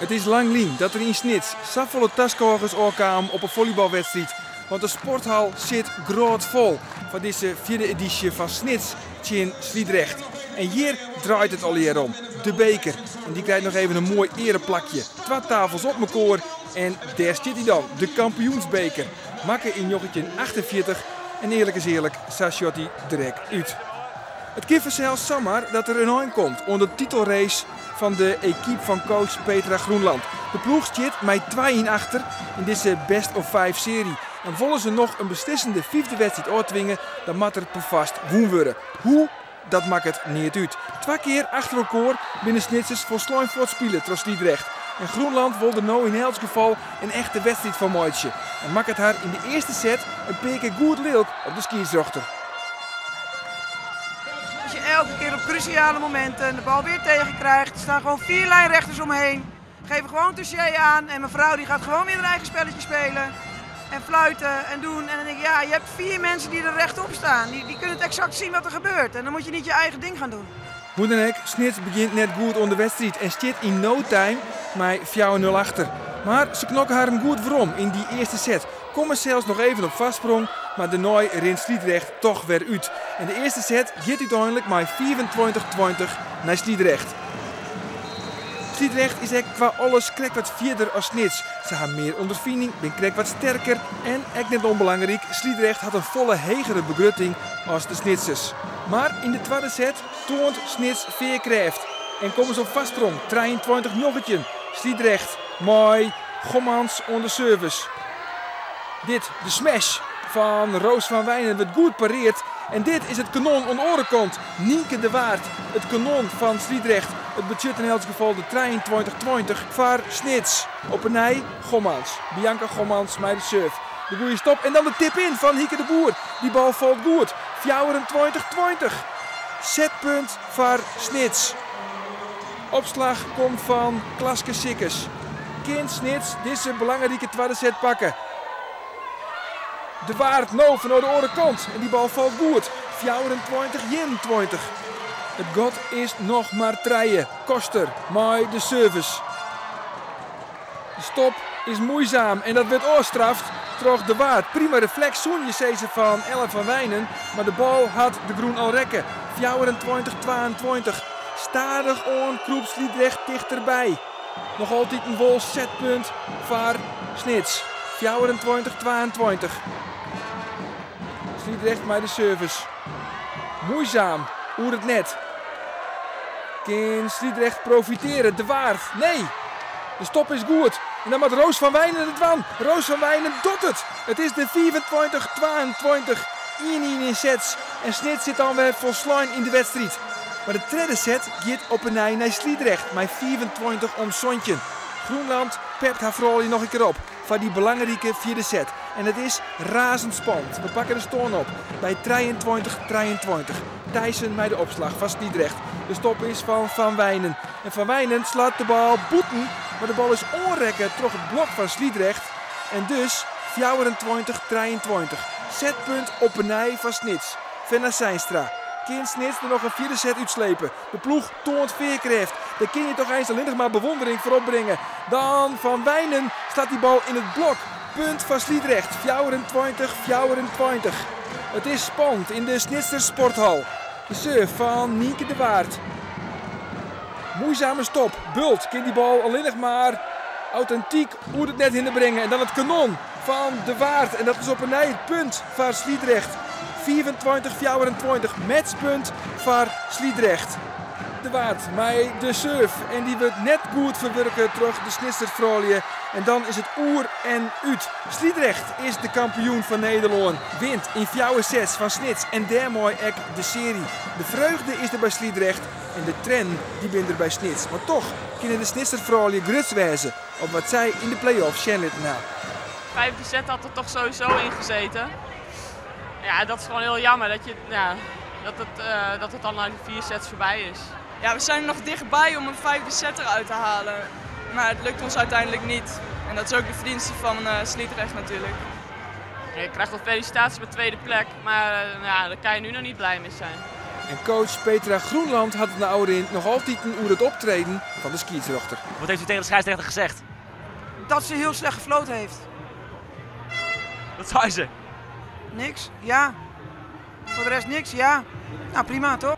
It is lang lyn dat der yn Snits safolle taskôgers ôfkamen op in follybalwedstriid. Want de sporthal sit grôtfol foar dizze fjirde edysje fan Snits tsjin Sliedrecht. En hjir draait it allegear om, de beker. En dy krijt noch even in moai eareplakje. Twa tafels op mekoar en dêr stiet hy dan, de kampioensbeker. Makke yn 1948 en earlik is earlik, sa sjocht hy der ek út. It kin fansels samar dat der in ein komt oan de titelrace fan de ekipe fan coach Petra Groenland. De ploech stiet mei 2-1 achter yn dizze best of five searje. En wolle se noch in beslissende fyfde wedstriid ôftwinge, dan moat der perfoarst wûn wurde. Hoe? Dat makket neat út. Twa kear achter elkoar binne Snitsers folslein fuortspile troch Sliedrecht. En Groenland wol der no yn elts gefal in echte wedstriid fan meitsje. En makket har yn de earste set in pear kear goed lilk op de skiedsrjochter. Als je elke keer op cruciale momenten de bal weer tegenkrijgt, er staan gewoon 4 lijnrechters omheen. Geven gewoon touché aan en mevrouw die gaat gewoon weer haar eigen spelletje spelen. En fluiten en doen. En dan denk ik, ja, je hebt 4 mensen die er rechtop staan. Die kunnen het exact zien wat er gebeurt. En dan moet je niet je eigen ding gaan doen. Hoe dan ek, Snits begjint net goed oan de wedstriid en stiet yn no time mei 4-0 achter. Mar se knokke harren goed werom yn dy earste set. Komme sels noch even op foarsprong, mar dêrnei rint Sliedrecht dochs wer út. En de earste set giet úteinlik mei 25-20 nei Sliedrecht. Sliedrecht is ek kwa alles krekt wat fierder as Snits. Se ha mear ûnderfining, binne krekt wat sterker en, ek net ûnbelangryk, Sliedrecht hat in folle hegere begrutting as de Snitsers. Mar yn de twadde set toant Snits fearkrêft en komme se op foarsprong 23-19. Sliedrecht mei Gommans oan de service. Dit, de smash fan Roos van Wijnen, wurdt goed parearre. En dit is it kanon oan de oare kant. Nienke de Waard, it kanon fan Sliedrecht. It betsjut yn elts gefal de 23-20 foar Snits. Op 'e nij Gommans. Bianca Gommans mei de serve. De goede stop en dan de tip-in fan Hieke de Boer. Dy bal falt goed. 24-20. Setpunt foar Snits. Opslach komt fan Klaske Sikkes. Kin Snits dizze belangrike twadde set pakke? De Waard no fan de oare kant. En dy bal falt goed. 24-21. It gat is noch mar trije. Koster mei de service. De stop is muoisum en dat wurdt ôfstraft troch De Waard. Prima refleks, soene je sizze fan Ellen van Wijnen. Mar de bal hat de grûn al rekke. 24-22. Stadichoan krûpt Sliedrecht tichterby. Noch altyd wol setpunt foar Snits. 24-22. Sliedrecht mei de service. Muoisum, oer it net. Kin Sliedrecht profitearje? De Waard, nee. De stop is goed. En dan moat Roos van Wijnen it dwaan. Roos van Wijnen docht it. It is de 25-22. 1-1 yn sets. En Snits sit dan wer folslein yn de wedstriid. Mar de tredde set giet op 'e nij nei Sliedrecht mei 25 om 17. Groenland pept har froulju noch in kear op foar dy belangrike fjirde set. En it is razend spannend. We pakke de stân op by 23-23. Thijssen mei de opslach fan Sliedrecht. De stop is fan Van Wijnen. En Van Wijnen slacht de bal bûten, mar de bal is oanrekke troch it blok fan Sliedrecht. En dus 24-23. Setpunt op 'e nij fan Snits. Fenna Seinstra. Kin Snits der noch in fjirde set útslepe? De ploech toant fearkrêft. Dêr kinne je dochs eins allinnich mar bewûndering foar opbringe. Dan Van Wijnen slacht dy bal yn it blok. Punt fan Sliedrecht. 24-24. It is spannend yn de Snitser Sporthal. De serve fan Nienke de Waard. Muoisame stop. Bult kin dy bal allinnich mar autentyk oer it net hinne bringe. En dan it kanon fan De Waard. En dat is op 'e nij it punt foar Sliedrecht. 24-24. Matchpunt foar Sliedrecht. De Waard mei de serve. En dy wurdt net goed ferwurke troch de Snitser froulju. En dan is it oer en út. Sliedrecht is de kampioen fan Nederlân. Wint yn fjouwer sets fan Snits en dêrmei ek de searje. De freugde is der by Sliedrecht en de triennen dy binne der by Snits. Mar dochs kinne de Snitser froulju grutsk wêze op wat sy yn de play-off sjen litten ha. Vijfde set had er toch sowieso in gezeten. Ja, dat is gewoon heel jammer ja, dat het dan na die 4 sets voorbij is. Ja, we zijn er nog dichtbij om een vijfde set eruit te halen. Maar het lukt ons uiteindelijk niet. En dat is ook de verdienste van Sliedrecht natuurlijk. Ja, je krijgt wel felicitaties met tweede plek, maar ja, daar kan je nu nog niet blij mee zijn. En coach Petra Groenland hat it nei ôfrin noch altiten oer it optreden fan de skiedsrjochter. Wat heeft u tegen de scheidsrechter gezegd? Dat ze heel slecht gefloten heeft. Wat zei ze? Niks, ja. Voor de rest niks, ja. Nou prima toch?